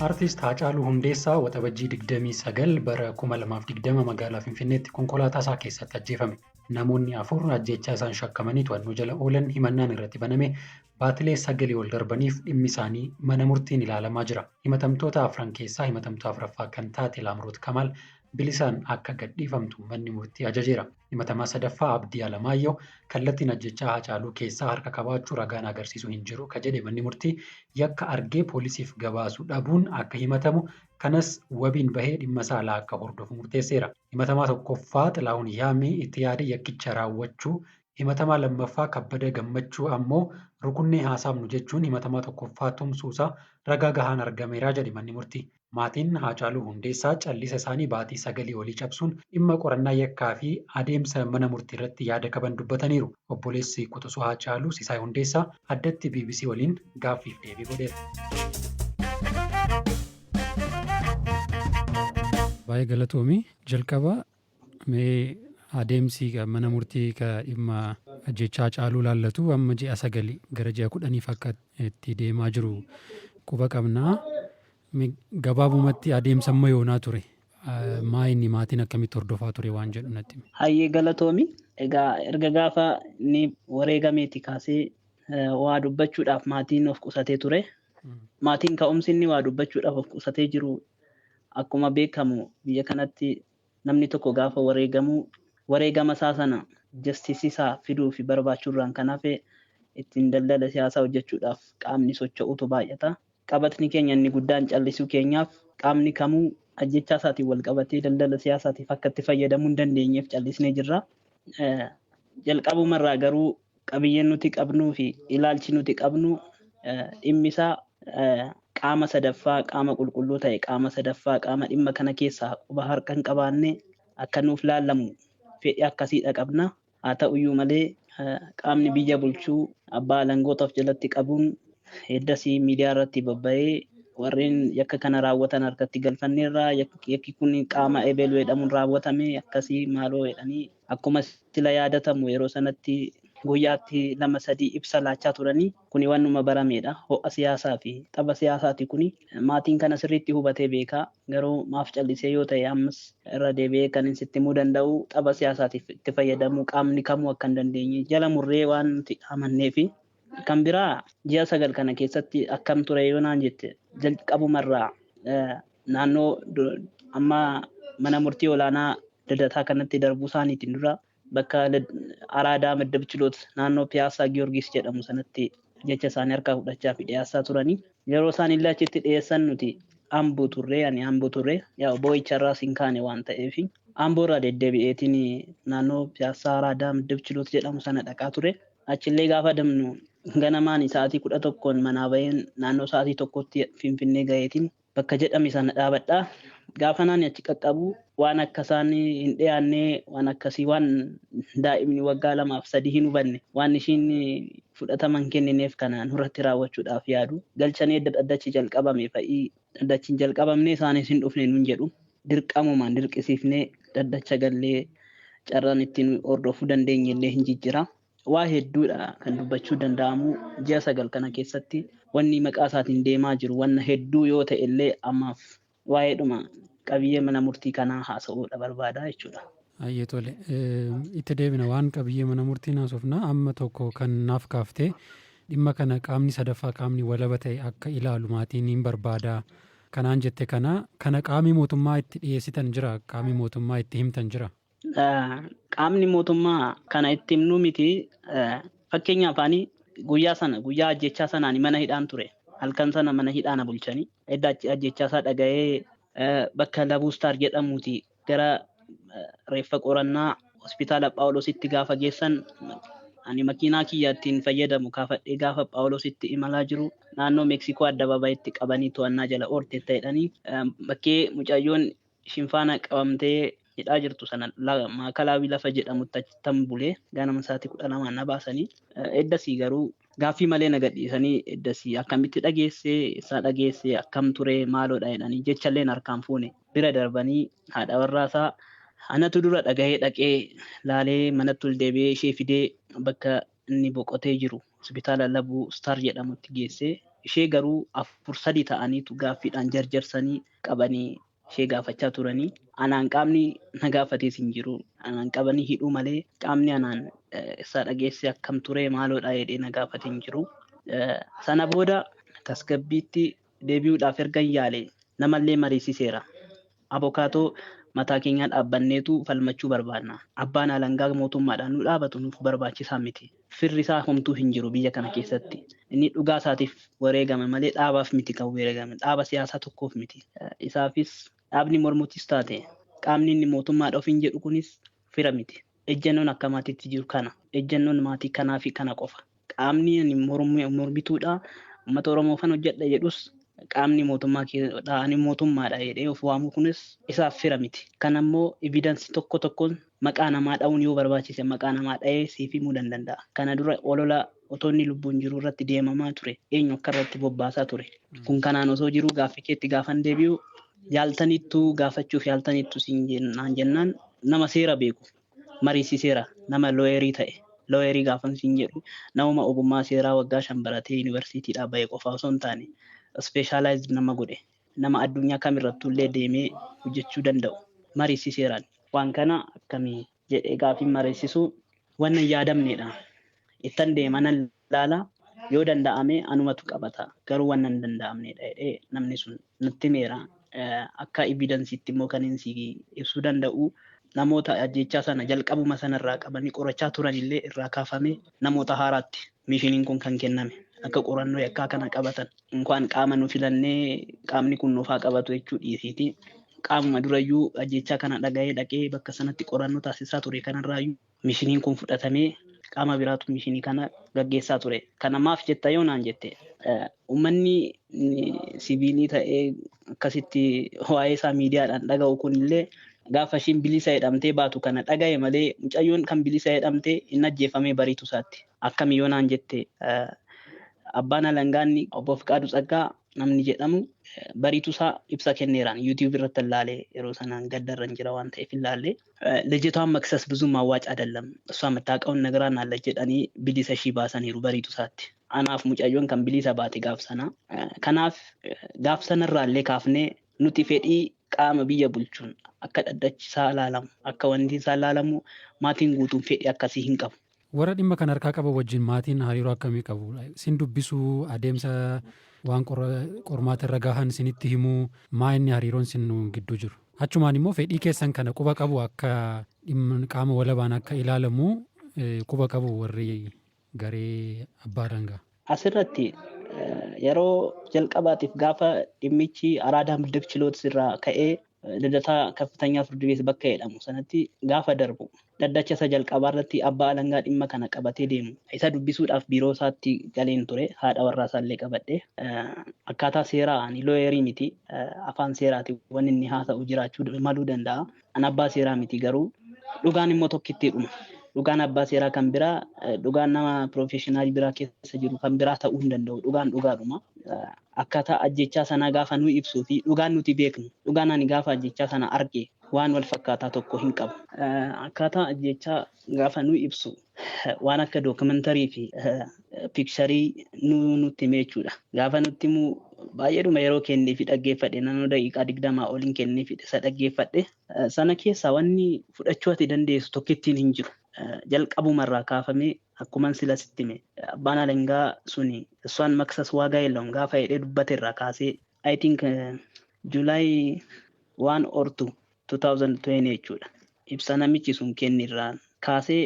Artist Haacaaluu Hundeessaa Waxabajjii 29 bara 2020 magaalaa Finfinneetti konkolaataa isaa keessatti ajjeefame. Namoonni 4 ajjeechaa isaan shakkamanii to'annoo jala oolan himannaan irratti baname baatilee 9 ol darbaniif dhimmi isaanii mana murtiin ilaalamaa jira. Himatamtoota 4 keessaa himatamtuu 4ffaa kan taate Laamroot Kamaal bilisaan akka gadhiifamtu manni murtii ajajeera. Himatamaa 3ffaa Abdii Alamaayyoo kallattiin ajjechaa Haacaaluu keessaa harka qabaachuu ragaan agarsiisu hin jiru ka jedhe manni murtii yakka argee poolisiif gabaasu dhabuun akka himatamu kanas wabiin bahee dhimma saalaa akka hordofu murteesseera. Himatamaa 1ffaa Xilahuun Yaamii itti yaade yakkicha raawwachuu, himatamaa 2ffaa Kabbada Gammachuu ammoo rukunnee haasaafnu jechuun himatamaa 1ffaa tumsuusaa ragaa gahaan argameera jedhe manni murtii. Maatiin Haacaaluu Hundeessaa callisa isaanii baatii 9 olii cabsuun dhimma qorannaa yakkaa fi adeemsa mana murtii irratti yaada qaban dubbataniiru. Obboleessi Quxisuu Haacaaluu Sisaay Hundeessaa addatti BBC waliin gaaffiif deebii godheera. Baay'ee galatoomi. Jalqaba mee adeemsi mana murtii dhimma ajjechaa Haacaaluu laallatu amma ji'a 9 gara ji'a 10f akka itti deemaa jiru quba qabna. Gabaabumatti adeemsa amma yoonaa ture maa inni maatiin akkamitti hordofaa ture waan jedhu natti himi. Hayyee galatoomi. Egaa erga gaafa inni wareegameeti kaasee waa dubbachuudhaaf maatiin of qusatee ture. Maatiin ka'umsi inni waa dubbachuudhaaf of qusatee jiru akkuma beekamu biyya kanatti namni tokko gaafa wareegamu wareegama isaa sana justice isaa fiduu fi barbaachuurraan kan hafe ittiin daldala siyaasaa hojjechuudhaaf qaamni socho'utu baay'ata. Qabatni keenya inni guddaan callisuu keenyaaf qaamni kamuu ajjechaa isaatiin wal qabatee daldala siyaasaatiif akka itti fayyadamuu hin dandeenyeef callisnee jirra. Jalqabumarraa garuu qabiyyeen nuti qabnuu fi ilaalchi nuti qabnu dhimmi isaa qaama sadaffaa, qaama qulqulluu ta'e, qaama sadaffaa, qaama dhimma kana keessaa quba harka hin qabaanne akka nuuf laallamu fedhii akkasiidha qabna. Haa ta'uyyuu malee qaamni biyya bulchuu abbaa alangoota of jalatti qabuun heddasii miidiyaa irratti babba'ee warreen yakka kana raawwatan harkatti galfanneerra, yakki kun qaama ebelu jedhamuun raawwatame akkasii maaloo jedhanii akkuma sila yaadatamu yeroo sanatti guyyaatti 2-3 ibsa laachaa turanii kuni waanuma barameedha. Ho'a siyaasaa fi tapha siyaasaati kuni. Maatiin kana sirriitti hubatee beeka. Garuu maaf callisee yoo ta'e ammas irra deebi'ee kan sitti himuu danda'u tapha siyaasaatiif itti fayyadamuu qaamni kamuu akka hin dandeenye jala murree waan nuti amanneefi. Kan biraa ji'a 9 kana keessatti akkam ture yoo naan jette jalqabumarraa naannoo amma mana murtii olaanaa Lidataa kanatti darbuu isaaniitiin dura bakka Araadaa Maddab Chiloot naannoo Piyaasaa Giyoorgis jedhamu sanatti jecha isaanii harkaa fudhachaa fi dhiyeessaa turanii. Yeroo isaan illee achitti dhiyeessan nuti Amboo turre, ani Amboo turre, yaa boo'icharraas hin kaane waan ta'eef Amboo irraa deddeebi'eetiin naannoo Piyaasaa Araadaa Maddab Chiloot jedhamu sana dhaqaa ture. Achillee gaafa deemnu ganamaan sa'aatii 11 manaa baheen naannoo sa'aatii 1tti Finfinnee gaheetiin bakka jedhame sana dhaabadha. Gaafa naan achi qaqqabu waan akka isaan hin dhiyaanne, waan akkasii, waan daa'imni waggaa 2 fi 3 hin hubanne, waan ishiin fudhatama hin kennineef kana nurratti raawwachuudhaaf yaadu. Galchanii edda dhaddachi jalqabame fa'ii dhaddachi hin jalqabamne isaanis hin dhufne nuun jedhu. Dirqamumaan dirqisiifnee dhaddacha gallee carraan ittiin hordofuu dandeenye illee hin jijjira. Waa hedduudha kan dubbachuu danda'amu ji'a 9 kana keessatti wanni maqaa isaatiin deemaa jiru wanna hedduu yoo ta'e illee ammaaf waa'eedhuma qabiyyee mana murtii kanaa haasa'uudha barbaada jechuudha. Hayyee tole. Itti deebina waan qabiyyee mana murtii naasofna. Amma tokko kan naaf kaaftee dhimma kana qaamni sadaffaa qaamni walaba ta'e akka ilaalu maatiin hin barbaada. Kanaan jette kana qaamni mootummaa itti dhiyeessitan jira, qaamni mootummaa itti himtan jira. Qaamni mootummaa kana itti himnuu miti. Fakkeenyaaf ani guyyaa sana guyyaa ajjechaa sana ani mana hidhaan ture. Halkan sana mana hidhaa na bulchanii. Edda ajjechaa isaa dhaga'ee bakka Labuustaar jedhamuuti gara reeffa qorannaa hospitaala Phaawulositti gaafa geessan ani makiinaa kiyya ittiin fayyadamu kaafadhee gaafa Phaawulositti imalaa jiru naannoo Meeksikoo addabaabayitti qabanii to'annaa jala oolteetta jedhanii bakkee mucayyoon ishiin faana qabamtee hidhaa jirtu sana maakalaawii lafa jedhamutti achittan bulee ganama sa'aatii 12 na baasanii. Eddasii garuu gaaffii malee na gadhiisanii eddasii akkamitti dhageessee, eessaa dhageessee, akkam ture, maaloodha jedhanii jechalleen harkaan fuune bira darbanii haadha warraasaa anatu dura dhagahee dhaqee laalee manatti ol deebi'ee ishee fidee bakka inni boqotee jiru hospitaala Labuu Star jedhamutti geessee ishee garuu 4-3 ta'aniitu gaaffiidhaan jarjarsanii qabanii ishee gaafachaa turanii. Anaan qaamni na gaafatees hin jiru. Anaan qabanii hidhuu malee qaamni anaan isaa dhageesse akkam ture maaloodha jedhee na gaafate hin jiru. Sana booda tasgabbiitti deebi'uudhaaf ergan yaale namallee mariisiseera. Abokaatoo mataa keenyaa dhaabbanneetu falmachuu barbaadna. Abbaan alangaa mootummaadhaan nu dhaabatu nuuf barbaachisaa miti. Firri isaa homtuu hin jiru biyya kana keessatti. Inni dhugaa isaatiif wareegame malee dhaabaaf miti kan wareegame. Dhaaba siyaasaa tokkoof miti. Isaafis dhaabni mormuutis taate qaamni inni mootummaadha ofiin jedhu kunis fira miti. Ejjennoon akka maatiitti jiru kana. Ejjennoon maatii kanaa fi kana qofa. Qaamni ani mormituudha. Uummata Oromoo fan hojjedha jedhus qaamni mootummaa ani mootummaadha jedhee of waamu kunis isaaf fira miti. Kan ammoo evidensii tokko tokkoon maqaa namaa dha'uun yoo barbaachise maqaa namaa dha'ee siif himuu danda'a. Kana dura olola otoo inni lubbuun jiru irratti deemamaa ture. Eenyu akka irratti bobbaasaa ture. Kun kanaan osoo jiru gaaffii keetti gaafan deebi'u yaaltanittuu gaafachuuf yaaltanittu siin jennaan nama seera beeku mariisiseera nama looyerii ta'e. Looyerii gaafan siin jedhu namuma ogummaa seeraa waggaa 5 baratee yuunivarsiitiidhaa bahe qofa osoo hin taane ispeeshaalaayizd nama godhe nama addunyaa kamirrattuu illee deemee hojjechuu danda'u mariisiseeraan. Waan kana akkamii jedhee gaafiin mariisisuu waan hin yaadamnedha. Ittan deema nan ilaala yoo danda'ame anumatu qabata garuu waan hin danda'amnedha jedhee namni sun natti himeera. Akka evidensiitti immoo kan inni ibsuu danda'u namoota ajjechaa sana jalqabuma sanarraa qabanii qorachaa turanillee irraa kaafamee namoota haaraatti mishiniin kun kan kenname akka qorannoo yakkaa kana qabatan inkaan qaama nu filannee qaamni kun nuufaa qabatu jechuu dhiisiiti. Qaamuma durayyuu ajjechaa kana dhaga'ee dhaqee bakka sanatti qorannoo taasisaa ture kanarraayyuu mishiniin kun fudhatamee qaama biraatu mishinii kana gaggeessaa ture. Kana maaf jetta yoo naan jette uummanni siviilii ta'ee akkasitti waa'ee isaa miidiyaadhaan dhaga'u kunillee gaafa ishiin bilisa jedhamtee baatu kana dhaga'e malee mucayyoon kan bilisa jedhamtee hin ajjeefamee bariitu isaatti. Akkami yoo naan jette abbaan alangaanni obbo Fiqaaduu Tsaggaa namni jedhamu bariitu isaa ibsa kenneeraan yuutiyuub irratti ilaalee yeroo sanaan gaddarra hin jira waan ta'eef ilaalee ልጅቷን መክሰስ ብዙም አዋጭ አይደለም እሷ የምታውቀውን ነግራናለች jedhanii bilisa ishii baasaniiru bariitu isaatti. Anaaf mucayyoon kan bilisa baate gaaf sana. Kanaaf gaaf sanarraallee kaafnee nuti fedhii qaama biyya bulchuun akka dhaddachisaa ilaalamu akka wanti isaa ilaalamu maatiin guutuun fedhii akkasii hin qabu. Warra dhimma kana harkaa qaban wajjin maatiin hariiroo akkamii qabu? Sin dubbisuu adeemsa waan qormaata irra gahan sinitti himuu maa inni hariiroon sin gidduu jiru? Achumaan immoo fedhii keessan kana quba qabu akka qaama walabaan akka ilaalamu quba qabu warri garee abbaa alangaa. Asirratti yeroo jalqabaatiif gaafa dhimmichi Araadaa Middib Chiloot irraa ka'ee Lidataa Kaffitanya Firdi Beet bakka jedhamu sanatti gaafa darbu dhaddacha isa jalqabaa irratti abbaa alangaa dhimma kana qabatee deemu isa dubbisuudhaaf biiroo isaatti galeen ture haadha warraa isaallee qabadhe akkaataa seeraa ani looyerii miti afaan seeraati wanni inni haasa'u jiraachuu maluu danda'a an abbaa seeraa miti garuu dhugaan immoo tokkitti dhuma dhugaan abbaa seeraa kan biraa dhugaan nama piroofeeshinaalii biraa keessa jiru kan biraa ta'uu hin danda'u dhugaan dhugaadhuma. Akkaataa ajjechaa sanaa gaafa nu ibsuu fi dhugaan nuti beeknu dhugaan ani gaafa ajjechaa sana arge waan wal fakkaataa tokko hin qabu. Akkaataa ajjechaa gaafa nu ibsu waan akka dookumantarii fi piikcharii nutti hime jechuudha. Gaafa nutti himu baay'eedhuma yeroo kennee fi dhaggeeffadhe naannoo daqiiqaa 20 oliin kennee fi isa dhaggeeffadhe sana keessaa wanni fudhachuu ati dandeessu tokkittiin hin jiru. Jalqabumarraa kaafamee akkuman sila sitti hime abbaan alangaa suni እሷን መክሰስ ዋጋ የለውም gaafa jedhee dubbate irraa kaasee I think July 1 or 2 2020 jechuudha. Ibsa namichi sun kenne irraa kaasee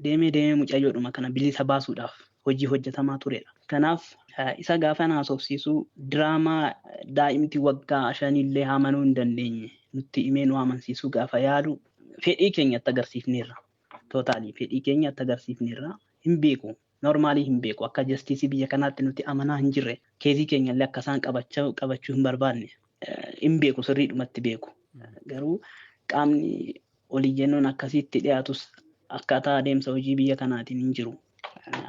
deemee deemee mucayyoodhuma kana bilisa baasuudhaaf hojii hojjetamaa turedha. Kanaaf isa gaafa haasofsiisu diraamaa daa'imti waggaa 5 illee amanuu hin dandeenye nutti himee nu amansiisuu gaafa yaalu fedhii keenyatti agarsiifneerra. Tootaalii fedhii keenyatti agarsiifneerra hin beeku. Normaalii hin beeku akka jastiisii biyya kanaatti nuti amanaa hin jirre keezii keenya illee akka isaan qabachuu hin barbaanne hin beeku sirriidhumatti beeku. Garuu qaamni oliyyannoon akkasitti dhiyaatus akkaataa adeemsa hojii biyya kanaatiin hin jiru.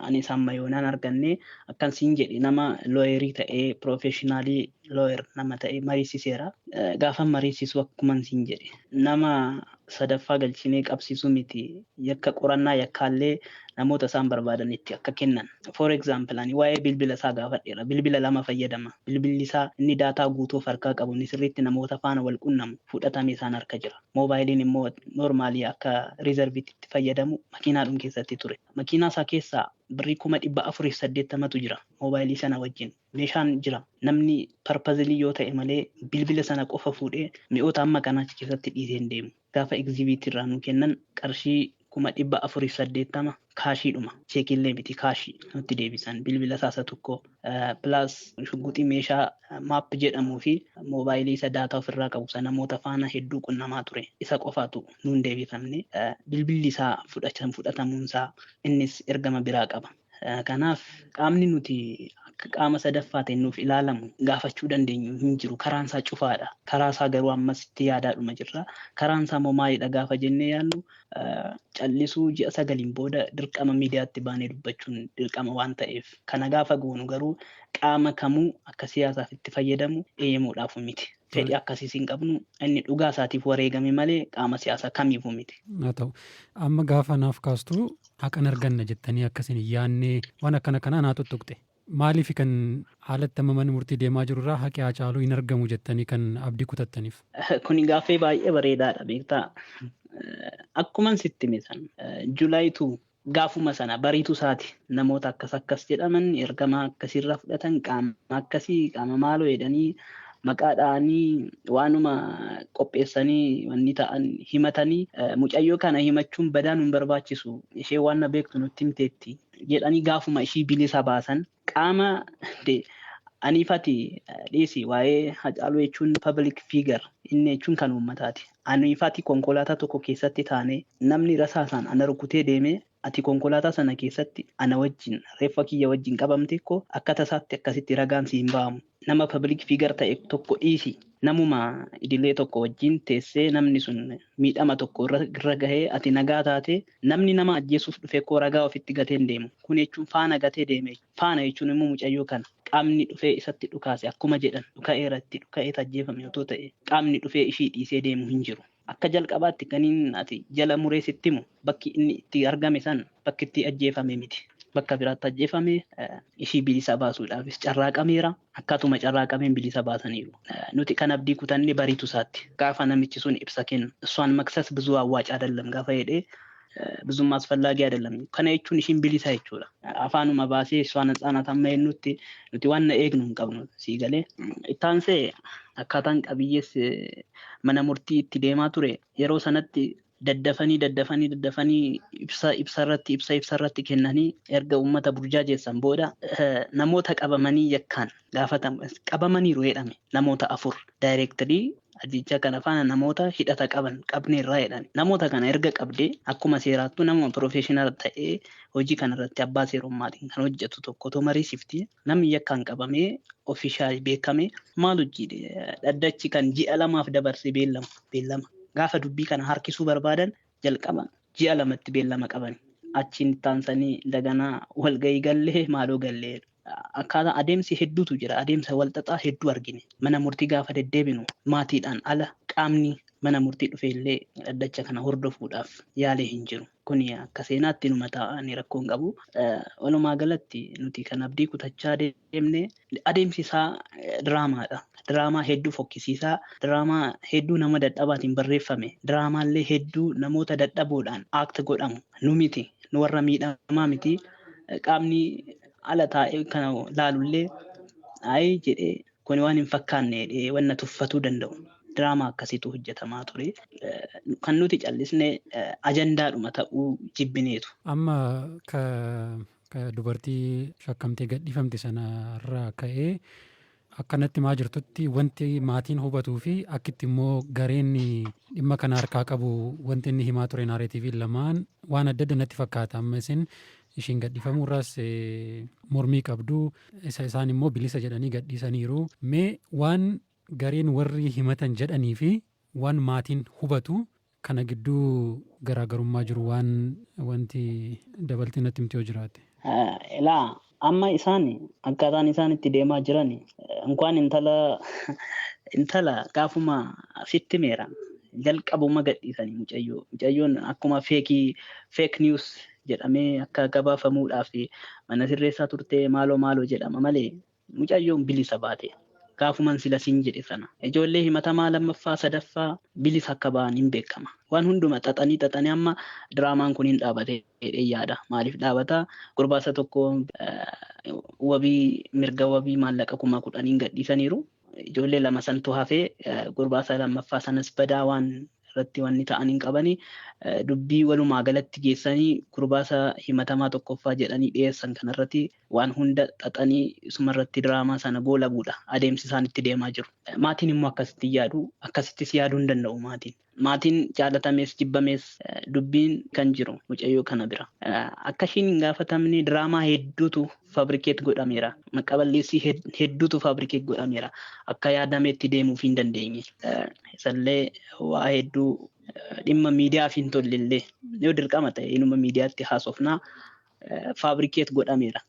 Anis amma yoonaan arganne akkan siin jedhe nama looyerii ta'ee piroofeeshinaalii looyer nama ta'ee mariisiseera. Gaafa mariisisu akkuman siin jedhe nama sadaffaa galchinee qabsiisuu miti yakka qorannaa yakkaallee namoota isaan barbaadanitti akka kennan. For example, ani waa'ee bilbila isaa gaafadheera. Bilbila lama fayyadama. Bilbilli isaa inni daataa guutuu of harkaa qabu inni sirriitti namoota faana wal qunnamu fudhatame isaan harka jira. Moobaayiliin immoo noormaalii akka riizarviitti itti fayyadamu makiinaadhum keessatti ture. Makiinaa isaa keessaa birrii 480,000 jira moobaayilii sana wajjin. Meeshaan jira. Namni parpazilii yoo ta'e malee bilbila sana qofa fuudhee mi'oota amma kanaa achi keessatti dhiisee hin deemu. Gaafa egzibiitii irraa nu kennan qarshii 480,000 kaashiidhuma. Cheekiillee miti, kaashii nutti deebisan. Bilbila isaa tokko pilaas shugguxii meeshaa maap jedhamuu fi moobaayilii isa daataa ofirraa qabu sana namoota faana hedduu qunnamaa ture. Isa qofaatu nuun deebifamne. Bilbilli isaa fudhatamuunsaa innis ergama biraa qaba. Kanaaf qaamni nuti akka qaama sadaffaa ta'e nuuf ilaalamu gaafachuu dandeenyu hin jiru. Karaan isaa cufaadha. Karaa isaa garuu ammas itti yaadaadhuma jirra. Karaan isaa immoo maalidha gaafa jennee yaadnu, callisuu ji'a 9 booda dirqama miidiyaatti baanee dubbachuun dirqama waan ta'eef. Kana gaafa goonu garuu qaama kamuu akka siyaasaaf itti fayyadamu eeyyamuudhaaf miti. Fedhii akkasiis hin qabnu, inni dhugaa isaatiif wareegame malee qaama siyaasaa kamiifuu miti. Haa ta'u, amma gaafa naaf kaastu haqan arganna jettanii akkasin hin yaadne, waan akkana kanaa naa tuttuqxe. Maaliif kan haalatti amma manni murtii deemaa jiru irraa haqi Haacaaluu hin argamu jettanii kan abdii kutattaniif? Kuni gaaffii baay'ee bareedaadha, beektaa. Akkuman sitti hime sana July 2 gaafuma sana bariitu isaati namoota akkas akkas jedhaman ergama akkasiirraa fudhatan, qaama akkasii, qaama maaloo jedhanii maqaa dha'anii waanuma qopheessanii wanni ta'an himatanii, mucayyoo kana himachuun badaa nun barbaachisu, ishee waan na beektu nutti himteetti jedhanii gaafuma ishii bilisa baasan. Qaama aniifati dhiisi, waa'ee Hacaaluu jechuun public figure inni jechuun kan uummataati. Aniifati konkolaataa tokko keessatti taane namni rasaasaan ana rukutee deemee, ati konkolaataa sana keessatti ana wajjin reeffa kiyya wajjin qabamte ko akka tasaatti akkasitti ragaan si hin ba'amu. Nama public figure ta'e tokko dhiisi. Namuma idilee tokko wajjin teessee namni sun miidhama tokko irra gahee ati nagaa taate, namni nama ajjeesuuf dhufe koo ragaa ofitti gatee hin deemu. Kun jechuun faana gatee deeme. Faana jechuun immoo mucayyoo kana. Qaamni dhufee isatti dhukaase, akkuma jedhan dhuka'eera, itti dhuka'ee ajjeefame otoo ta'e, qaamni dhufee ishii dhiisee deemu hin jiru. Akka jalqabaatti kaniin ati jala muree sitti himu, bakki inni itti argame san bakki itti ajjeefame miti. Bakka biraatti ajjeefame. Ishii bilisa baasuudhaafis carraaqameera. Akkaatuma carraaqameen bilisa baasaniiru. Nuti kan abdii kutanne bariitu isaatti. Gaafa namichi sun ibsa kennu እሷን መክሰስ ብዙ አዋጭ አይደለም gaafa jedhee, ብዙም አስፈላጊ አይደለም። Kana jechuun ishiin bilisa jechuudha. Afaanuma baasee እሷ ነፃ ናት amma jennutti nuti waan na eegnu hin qabnu, sii galee. Ittaansee akkaataan qabiyyees mana murtii itti deemaa ture yeroo sanatti daddafanii daddafanii daddafanii ibsa ibsa irratti ibsa ibsa irratti kennanii erga uummata burjaajessan booda, namoota qabamanii yakkaan gaafatamu qabamaniiru jedhame, namoota afur directly ajjechaa kana faana namoota hidhata qaban qabneerraa jedhame. Namoota kana erga qabdee, akkuma seeraattuu nama professional ta'ee hojii kanarratti abbaa seerummaatiin kan hojjetu tokko otoo mariisifti, namni yakkaan qabamee official beekame maal hojii dhaddachi kan ji'a 2f dabarse beellama beellama gaafa dubbii kana harkisuu barbaadan jalqaba ji'a 2tti beellama qaban, achiin taansanii daganaa walgahii gallee maaloo gallee. Akkaataa adeemsi hedduutu jira. Adeemsa walxaxaa hedduu argine. Mana murtii gaafa deddeebinu maatiidhaan ala qaamni mana murtii dhufe illee dhaddacha kana hordofuudhaaf yaalee hin jiru. Kuni akka seenaatti numa taa'anii rakkoo hin qabu. Walumaa galatti nuti kan abdii kutachaa deemne adeemsi isaa diraamaadha. Diraamaa hedduu fokkisiisaa, diraamaa hedduu nama dadhabaatiin barreeffame, diraamaallee hedduu namoota dadhaboodhaan act godhamu. Nu miti, nu warra miidhamaa miti. Qaamni ala taa'ee kana laalullee ayi jedhee kuni waan hin fakkaanne jedhee wanna tuffatuu danda'u. Diraamaa akkasiitu hojjetamaa ture. Kan nuti callisne ajandaadhuma ta'uu jibbineetu. Amma ka dubartii shakkamtee gadhiifamte sanarraa ka'ee akkanatti maa jirtutti wanti maatiin hubatuu fi akkitti immoo gareen dhimma kana harkaa qabu wanti inni himaa ture narrative lamaan waan adda adda natti fakkaata. Amma isin ishiin gadhiifamuu irraas mormii qabdu, isa isaan immoo bilisa jedhanii gadhiisaniiru. Mee waan gareen warri himatan jedhanii fi waan maatiin hubatu kana gidduu garaagarummaa jiru waan wanti dabaltee natti himte yoo jiraate. Ilaa, amma isaan akkaataan isaan itti deemaa jiran inkwaan intala gaafuma sitti meera jalqabuma gadhiisanii mucayyoo, mucayyoon akkuma fake news jedhamee akka gabaafamuudhaaf mana sirreessaa turte maaloo maaloo jedhama malee mucayyoon bilisa baate. Gaafuman sila siin jedhe sana. Ijoollee himatamaa lammaffaa sadaffaa bilisa akka ba'an hin beekama. Waan hunduma xaxanii amma diraamaan kun hin dhaabate jedhee yaada. Maaliif dhaabata? Gurbaasa tokko wabii mirga wabii maallaqa 10,000 gadhiisaniiru. Ijoollee lama santu hafee gurbaasa lammaffaa sanas badaa waan irratti wanni ta'an hin qabanii dubbii walumaa galatti geessanii gurbaasa himatamaa tokkoffaa jedhanii dhiyeessan kanarratti waan hunda xaxanii isumarratti diraamaa sana goolabuudha adeemsi isaan itti deemaa jiru. Maatiin immoo akkasitti yaadu, akkasittis yaaduu hin danda'u maatiin. Maatiin jaalatamees jibbamees dubbiin kan jiru mucayyoo kana bira. Akka ishiin hin gaafatamne diraamaa hedduutu fabrikeet godhameera. Maqaballeessii hedduutu fabrikeet godhameera. Akka yaadameetti deemuuf hin dandeenye. Isallee waa hedduu dhimma miidiyaaf hin tollellee yoo dirqama ta'e inuma miidiyaatti haasofnaa fabrikeet godhameera.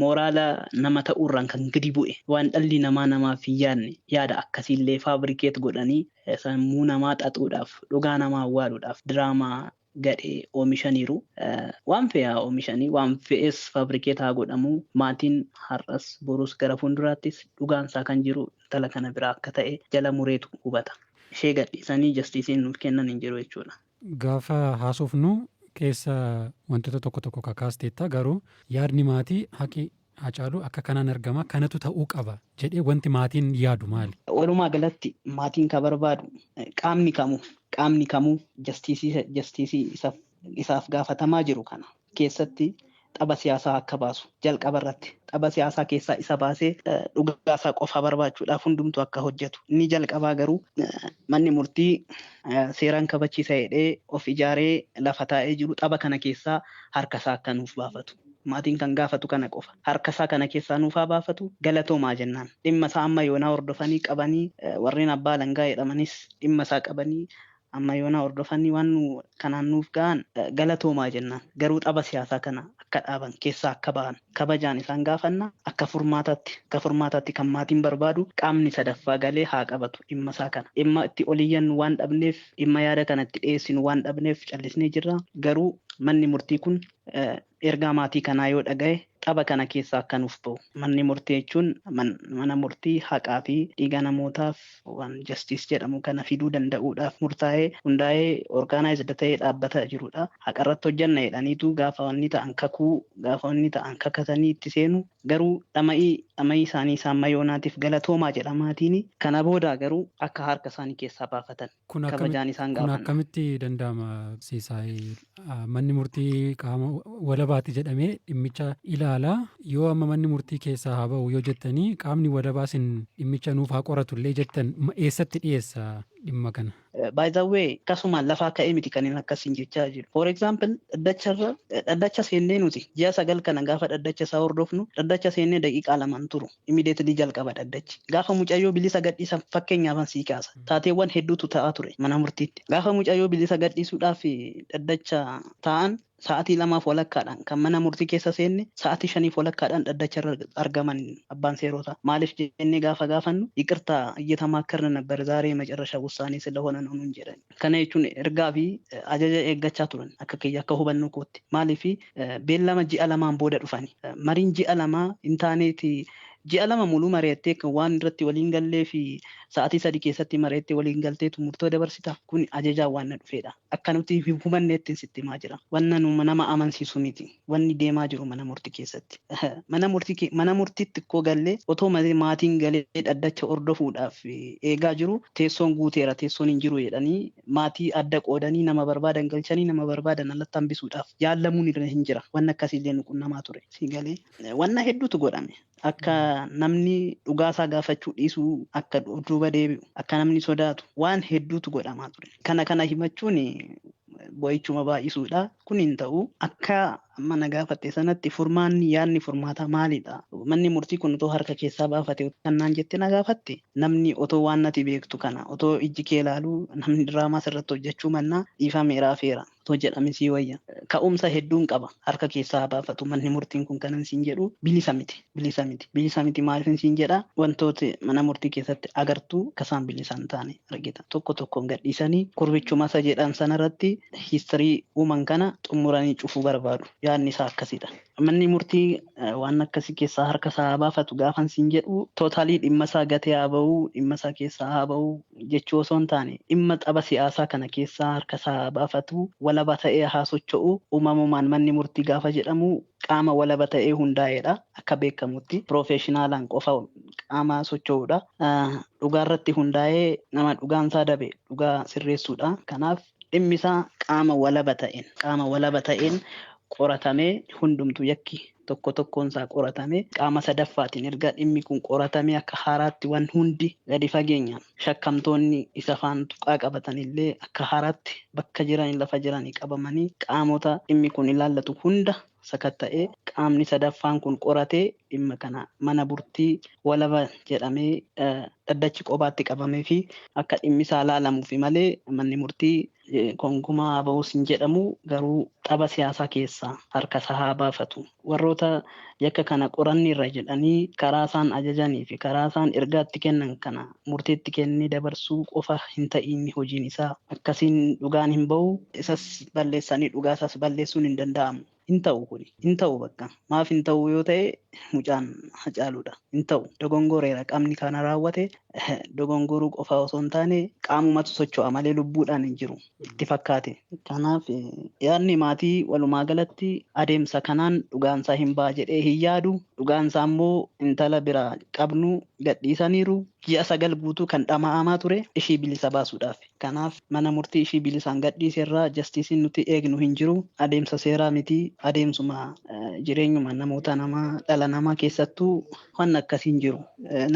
Mooraala nama ta'uurraan kan gadi bu'e waan dhalli namaa namaaf hin yaadne yaada akkasiillee fabrikeet godhanii sammuu namaa xaxuudhaaf dhugaa namaa awwaaluudhaaf diraamaa gadhee oomishaniiru. Waan fe'aa oomishanii waan fe'es fabrikeet haa godhamu maatiin har'as borus gara fuulduraattis dhugaansaa kan jiru intala kana biraa akka ta'e jala mureetu hubata. Ishee gadhiisanii jastiisiin nuuf kennan hin jiru jechuudha. Gaafa haasofnu keessa wantoota tokko tokko kakaasteetta garuu yaadni maatii haqi Haacaaluu akka kanaan argama kanatu ta'uu qaba jedhee wanti maatiin yaadu maali? Walumaa galatti maatiin kan barbaadu qaamni kamuu jastiisii isaaf gaafatamaa jiru kana keessatti tapha siyaasaa akka baasu jalqaba irratti tapha siyaasaa keessaa isa baasee dhugaasaa qofa barbaachuudhaaf hundumtuu akka hojjetu. Inni jalqabaa garuu manni murtii seeraan kabachiisa jedhee of ijaaree lafa taa'ee jiru tapha kana keessaa harkasaa akka nuuf baafatu. Maatiin kan gaafatu kana qofa. Harkasaa kana keessaa nuuf haa baafatu galatoomaa jennaan. Dhimma isaa amma yoonaa hordofanii qabanii warreen abbaa alangaa jedhamanis dhimma isaa qabanii amma yoonaa hordofanii waan kanaan nuuf ga'an galatoomaa jennaan. Garuu tapha siyaasaa kana akka dhaaban keessaa akka ba'an kabajaan isaan gaafanna akka furmaataatti kan maatiin barbaadu qaamni sadaffaa galee haa qabatu dhimma isaa kana. Dhimma itti oliyyannu waan dhabneef dhimma yaada kanatti dhiyeessinu waan dhabneef callisnee jirra. Garuu manni murtii kun ergaa maatii kanaa yoo dhaga'e tapha kana keessaa akka nuuf ba'u. Manni murtii jechuun mana murtii haqaa fi dhiiga namootaaf waan jastiis jedhamu kana fiduu danda'uudhaaf murtaa'ee hundaa'ee orgaanaayizd ta'ee dhaabbata jirudha. Haqa irratti hojjanna jedhaniitu gaafa wanni ta'an kakuu gaafa wanni ta'an kakatanii itti seenu garuu dhama'ii isaanii isaan mayoonaatiif galatoomaa jedha maatiin. Kana booda garuu akka harka isaanii keessaa baafatan kabajaan isaan gaafanna. Kun akkamitti danda'ama Siisaay? Manni murtii qaama walabaati jedhamee dhimmicha ilaala. Yoo amma manni murtii keessaa haa ba'u yoo jettanii qaamni walabaa sin dhimmicha nuuf haa qoratullee jettan eessatti dhiyeessa dhimma kana? By the way, akkasuma lafaa ka'ee miti kan inni akkasiin jechaa jiru. For example, dhaddacha seennee nuti ji'a 9 kana gaafa dhaddacha isaa hordofnu dhaddacha seennee daqiiqaa 2 turu. Immediately jalqaba dhaddachi. Gaafa mucayyoo bilisa gadhiisan fakkeenyaaf sii kaasa. Taateewwan hedduutu ta'aa ture mana murtiitti. Gaafa mucayyoo bilisa gadhiisuudhaaf dhaddacha taa'an sa'aatii 2 walakkaadhaan kan mana murtii keessa seenne sa'aatii 5 walakkaadhaan dhaddacha irra argaman abbaan seerotaa. Maaliif jennee gaafa gaafannu ይቅርታ እየተማከርን ነበር ዛሬ መጨረሻ ውሳኔ ስለሆነ ነው nuun jedhan. Kana jechuun ergaa fi ajaja eeggachaa turan akka kiyya akka hubannoo kootti. Maaliif beellama ji'a 2 booda dhufani. Mariin ji'a 2 hin taaneeti ji'a 2 muluu mari'attee kan waan irratti waliin gallee fi sa'aatii 3 keessatti mari'attee waliin galteetu murtoo dabarsita. Kun ajajaa waan na dhufeedha. Akka nuti hubanneetti sitti himaa jira. Wanna nu nama amansiisu miti. Wanni deemaa jiru mana murtii keessatti. Mana murtiitti koo gallee otoo maatiin galee dhaddacha hordofuudhaaf eegaa jiru teessoon guuteera teessoon hin jiru jedhanii maatii adda qoodanii nama barbaadan galchanii nama barbaadan alatti hambisuudhaaf yaallamuun irra hin jira. Wanna akkasiillee nu qunnamaa ture. Si galee wanna hedduutu godhame. Akka namni dhugaasaa gaafachuu dhiisuu akka duuba deebi'u akka namni sodaatu waan hedduutu godhamaa ture. Kana himachuun bo'ichuma baay'isuudha. Kun hin ta'u. Akka mana gaafatte sanatti furmaanni yaadni furmaataa maalidha? Manni murtii kun otoo harka keessaa baafate kannaan jette na gaafatte namni otoo waan nati beektu kana otoo ijji kee ilaaluu namni diraamaa sirratti hojjechuu mannaa dhiifameeraa feera. Too jedhame sii wayya. Ka'umsa hedduun qaba. Harka keessaa haa baafatu. Manni murtiin kun kanan siin jedhu bilisa miti. Bilisa miti. Bilisa miti maaliif siin jedha? Wantoota mana murtii keessatti agartuu akka isaan bilisa hin taane argita. Tokko tokkoon gadhiisanii kurbichuma isa jedhan sanarratti hiistirii uuman kana xumuranii cufuu barbaadu. Yaadni isaa akkasidha. Manni murtii waan akkasii keessaa harka isaa haa baafatu gaafan siin jedhu tootaalii dhimma isaa gatee haa ba'uu, dhimma isaa keessaa haa ba'uu jechuu osoo hin taane dhimma tapha siyaasaa kana keessaa harka isaa haa baafatu, walaba ta'ee haa socho'u. Uumamumaan manni murtii gaafa jedhamu qaama walaba ta'ee hundaa'edha. Akka beekamutti piroofeeshinaalaan qofa qaama socho'udha. Dhugaarratti hundaa'ee nama dhugaan isaa dabe dhugaa sirreessuudha. Kanaaf dhimmi isaa qaama walaba ta'een qaama walaba ta'een qoratamee hundumtuu yakki tokko tokkoon isaa qoratamee qaama sadaffaatiin erga dhimmi kun qoratamee akka haaraatti waan hundi gadi fageenyaan shakkamtoonni isa faan tuqaa qabatan illee akka haaraatti bakka jiran lafa jiranii qabamanii qaamota dhimmi kun ilaallatu hunda sakatta'ee qaamni sadaffaan kun qoratee dhimma kana mana murtii walaba jedhamee dhaddachi qobaatti qabamee fi akka dhimmi isaa ilaalamuufi malee manni murtii gonkumaa haa ba'uus hin jedhamu, garuu tapha siyaasaa keessaa harka isaa haa baafatu. Warroota yakka kana qoranni irra jedhanii karaa isaan ajajanii fi karaa isaan ergaatti kennan kana murteetti kennee dabarsuu qofa hin ta'iin hojiin isaa. Akkasiin dhugaan hin ba'u, isas balleessanii dhugaa isaas balleessuun hin danda'amu. Hin ta'u kuni. Hin ta'u bakka. Maaf hin ta'u yoo ta'e mucaan Hacaaluudha. Hin ta'u. Dogongoreera qaamni kana raawwate dogongoruu qofa osoo hin taane qaamumatu socho'a malee lubbuudhaan hin jiru itti fakkaate. Kanaaf yaadni maatii walumaa galatti adeemsa kanaan dhugaansaa hin ba'a jedhee hin yaadu. Dhugaansaa immoo intala biraa qabnu gadhiisaniiru. Ji'a 9 guutuu kan dhama'amaa ture ishii bilisa baasuudhaaf. Kanaaf mana murtii ishii bilisaan gadhiise irraa jastiisiin nuti eegnu hin jiru. Adeemsa seeraa miti. Adeemsuma jireenyuma namoota namaa dhala namaa keessattuu waan akkasii hin jiru.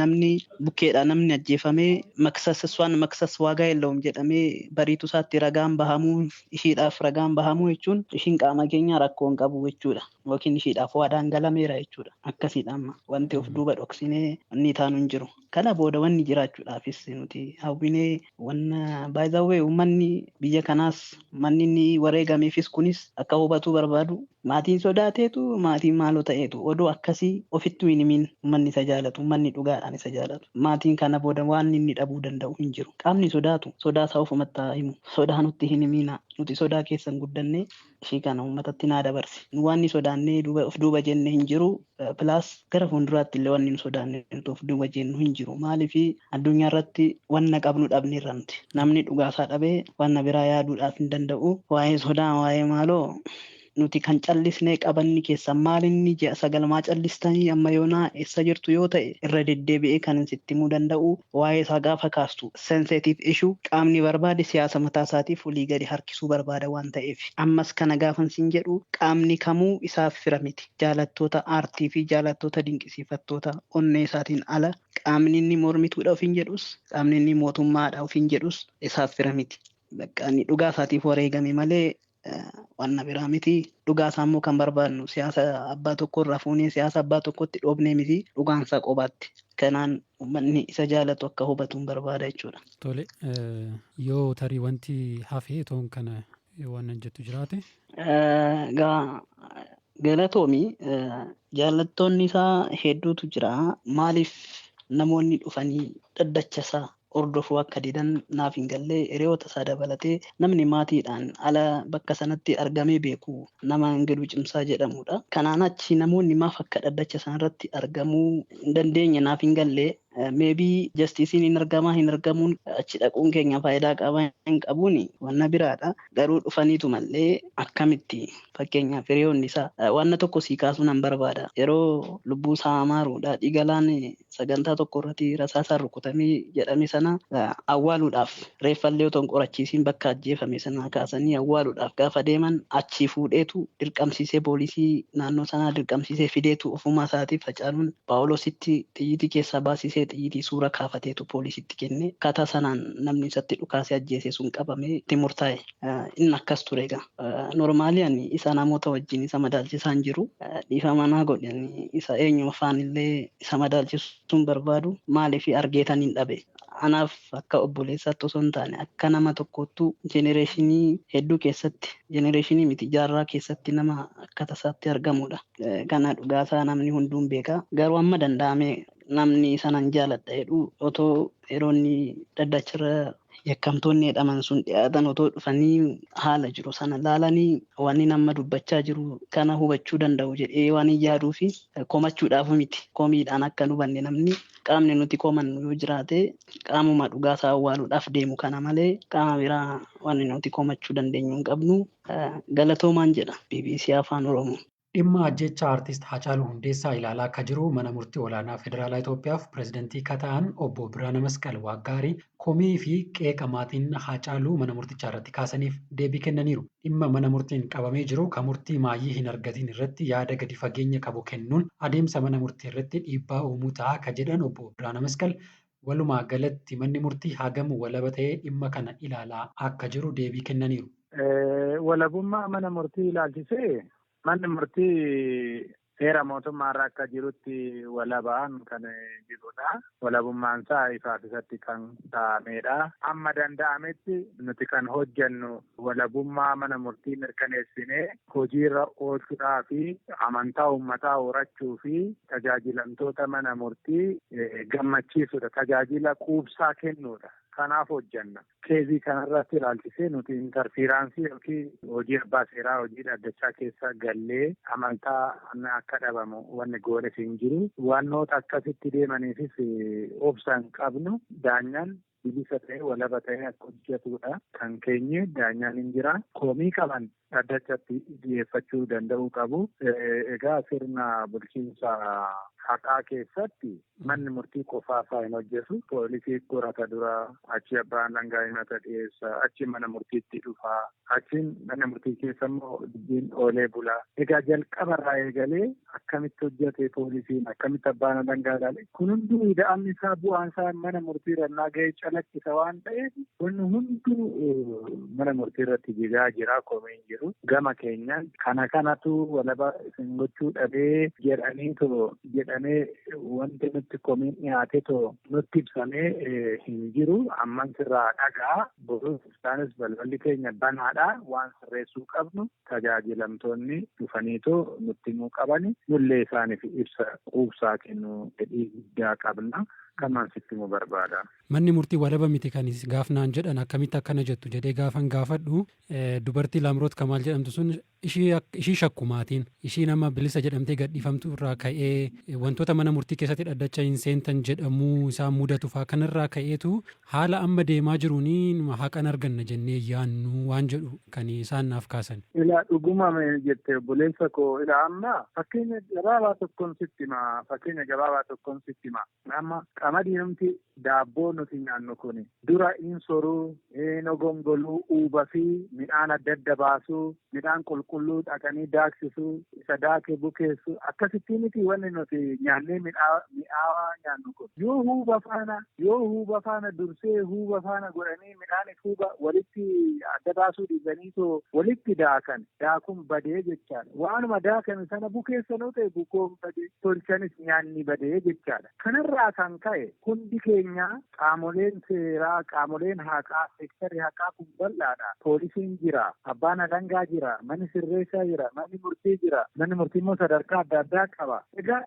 Namni bukkeedha namni ajjeefamee maksas እሷን መክሰስ ዋጋ የለውም jedhamee bariitu isaatti ragaan bahamuu ishiidhaaf ragaan bahamuu jechuun ishiin qaama keenya rakkoo hin qabu jechuudha. Yookiin ishiidhaaf waadaan galameera jechuudha. Akkasiidha amma wanti of duuba dhoksinee wanni taanu hin jiru. Kana booda wanni jiraachuudhaafis nuti hawwinee wanna baay'ee uummanni biyya kanaas manni inni wareegameefis kunis akka hubatuu barbaadu. Maatiin sodaateetu maatiin maaloo ta'eetu odoo akkasii ofitti hin himin uummanni isa jaalatu, uummanni dhugaadhaan isa jaalatu. Maatiin kana booda waan inni dhabuu danda'u hin jiru. Qaamni sodaatu sodaa isaa ofumatti haa himu. Sodaa nutti hin himina. Nuti sodaa keessan guddannee ishii kana uummatatti naa dabarsi. Nu waan inni sodaannee of duuba jenne hin jiru. Pilaas gara fuulduraatti illee waan inni sodaannee nuti of duuba jennu hin jiru. Maaliif addunyaa irratti wanna qabnu dhabneerra nuti. Namni dhugaasaa dhabee wanna biraa yaaduudhaaf hin danda'u. Waa'ee sodaa waa'ee maaloo nuti kan callisnee qabanni keessa maalinni ji'a 9 maa callistanii amma yoonaa eessa jirtu yoo ta'e irra deddeebi'ee kan sitti himuu danda'u waa'ee isaa gaafa kaastu sensitive issue qaamni barbaade siyaasa mataa isaatiif olii gadi harkisuu barbaada waan ta'eef ammas kana gaafan siin jedhu qaamni kamuu isaaf fira miti. Jaalattoota aartii fi jaalattoota dinqisiifattoota onnee isaatiin ala qaamni inni mormituudha ofiin jedhus qaamni inni mootummaadha ofiin jedhus isaaf fira miti. Bakka inni dhugaa isaatiif wareegame malee wanna biraa miti. Dhugaa isaa immoo kan barbaadnu siyaasa abbaa tokko irraa fuunee siyaasa abbaa tokkotti dhoobnee miti, dhugaan isaa qobaatti. Kanaan uummanni isa jaalatu akka hubatu hin barbaada jechuudha. Tole, yoo tarii wanti hafee toon kana waan jettu jiraate. Galatoomi jaalattoonni isaa hedduutu jira. Maaliif namoonni dhufanii dhaddacha isaa hordofuu akka didan naaf hin galle. Hiriyoota isaa dabalatee namni maatiidhaan ala bakka sanatti argamee beeku nama Ingiluu Cimsaa jedhamudha. Kanaan achi namoonni maaf akka dhaddacha sanarratti argamuu hin dandeenye naaf hin galle. Meebii jastiisiin hin argamaa hin argamuun achi dhaquun keenya faayidaa qaba hin qabuun wanna biraadha. Garuu dhufaniitu mallee akkamitti fakkeenyaaf hiriyoonni isaa wanna tokko sii kaasuu nan barbaada. Yeroo lubbuu isaa amaaru daadhii galaan sagantaa tokko irratti rasaasaan rukutamee jedhame sana awwaaluudhaaf reeffallee otoo hin qorachiisiin bakka ajjeefame sana kaasanii awwaaluudhaaf gaafa deeman achii fuudheetu dirqamsiisee poolisii naannoo sanaa dirqamsiisee fideetu ofumaa isaatiif Hacaaluun Paawuloositti xiyyiitii keessaa baasisee xiyyiitii suura kaafateetu poolisitti kenne. Akkaataa sanaan namni isatti dhukaasee ajjeese sun qabamee itti murtaa'e. Inni akkas ture egaa. Normaalii ani isa namoota wajjin isa madaalchisaa hin jiru. Dhiifama naa godhi ani isa eenyuma faanillee isa madaalchisuun barbaadu maaliif argeetan hin dhabe. Anaaf akka obboleessaatti osoo hin taane akka nama tokkottuu jenereeshinii hedduu keessatti, jenereeshinii miti jaarraa keessatti nama akka tasaatti argamudha. Kana dhugaasaa namni hunduun beeka. Garuu amma danda'ame namni sanan jaaladha jedhu otoo yeroo inni daddacharra yakkamtoonni jedhaman sun dhiyaatan otoo dhufanii haala jiru sana laalanii waan nama dubbachaa jiru kana hubachuu danda'u jedhee waan hin yaaduu fi komachuudhaaf miti. Komiidhaan akka nu hubanne namni qaamni nuti komannu yoo jiraate qaamuma dhugaasaa awwaaluudhaaf deemu kana malee qaama biraa waan nuti komachuu dandeenyu hin qabnu. Galatoomaan jedha BBC Afaan Oromoo. Dhimma ajjeechaa Aartist Haacaaluu Hundeessaa ilaalaa akka jiru mana murtii olaanaa Federaalaa Itoophiyaaf pireezidantii kan ta'an obbo Birhaana Masqal Waaggaarii komii fi qeeqa maatiin Haacaaluu mana murtichaa irratti kaasaniif deebii kennaniiru. Dhimma mana murtiin qabamee jiru kan murtii maayii hin argatin irratti yaada gadi fageenya qabu kennuun adeemsa mana murtii irratti dhiibbaa uumuu ta'a kan jedhan obbo Birhaana Masqal walumaa galatti manni murtii hagam walaba ta'ee dhimma kana ilaalaa akka jiru deebii kennaniiru. Walabummaa mana murtii ilaalchisee manni murtii seera mootummaarra akka jirutti walabaan kan jirudha. Walabummaan isaa ifaaf ifatti kan kaa'amedha. Amma danda'ametti nuti kan hojjennu walabummaa mana murtii mirkaneessinee hojiirra oolchuudhaa fi amantaa uummataa horachuu fi tajaajilamtoota mana murtii gammachiisudha. Tajaajila quubsaa kennuudha. Kanaaf hojjenna. Keezii kanarratti ilaalchisee nuti intarfiiraansii yookiin hojii abbaa seeraa hojii dhaddachaa keessa gallee amantaa akka dhabamu wanni goones hin jiru. Wannoota akkasitti deemaniifis obsa hin qabnu. Daanyaan bilisa ta'ee walaba ta'ee akka hojjetudha. Kan keenye daanyaan hin jira. Komii qaban dhaddachatti dhiyeeffachuu danda'uu qabu. Egaa sirna bulchiinsa haqaa keessatti manni murtii qofaasaa hin hojjetu. Poolisii qorata dura, achi abbaan alangaa himata dhiyeessa, achi mana murtiitti dhufa, achiin mana murtii keessa immoo dubbiin oolee bula. Egaa jalqabarraa eegalee akkamitti hojjete poolisiin, akkamitti abbaan alangaa ilaale, kun hunduu ida'amni isaa bu'aan isaa mana murtii irraa ga'ee calaqqisa waan ta'eef wanni hunduu mana murtii irratti jigaa jira, komeen jiru. Gama keenyaan kana kanatu walaba isin gochuu dhabee jedhaniitoo jedhamee wanti nutti komiin dhiyaate too nutti ibsamee hin jiru. Amman sirraa dhagaa borus isaanis balballi keenya banaadha. Waan sirreessuu qabnu tajaajilamtoonni dhufaniitoo nutti himuu qabani. Nullee isaaniif ibsa quubsaa kennuu fedhii guddaa qabna. Kanaan sitti himuu barbaada. Manni murtii walaba miti kan gaafnaan jedhan akkamitti akkana jettu jedhee gaafan gaafadhu dubartii Laamroot Kamaal jedhamtu sun ishii shakkumaatiin ishii nama bilisa jedhamtee gadhiifamtu irraa ka'ee wantoota mana murtii keessatti dhaddacha hin seentan jedhamuu isaa mudatu fa'aa kanarraa ka'eetu haala amma deemaa jiruun haqan arganna jennee yaannu waan jedhu kan isaan naaf kaasan. Ilaa dhuguma jette obboleessa koo, ilaa amma fakkeenya gabaabaa tokkoon sitti hima, fakkeenya gabaabaa tokkoon sitti hima. Amma qamadiinumti daabboo nuti nyaannu kun dura in soruu, in ogongoluu, uuba fi midhaan adda adda baasuu, midhaan qulqulluu dhaqanii daaksisuu, isa daakee bukeessuu, akkasitti miti wanni nuti nyaannee mi'aawaa nyaannu kun. Yoo huuba faana dursee huuba faana godhanii midhaan huuba walitti adda baasuu dhiisanii too walitti daakan, daakuun badee jechaadha. Waanuma daakame sana bukeessanoo ta'e bukoon badee, tolchanis nyaanni badee jechaadha. Kanarraa kan ka'e hundi keenya qaamoleen seeraa, qaamoleen haqaa, seektarri haqaa kun bal'aadha. Poolisiin jira, abbaan alangaa jira, manni sirreessaa jira, manni murtii jira, manni murtii immoo sadarkaa adda addaa qaba. Egaa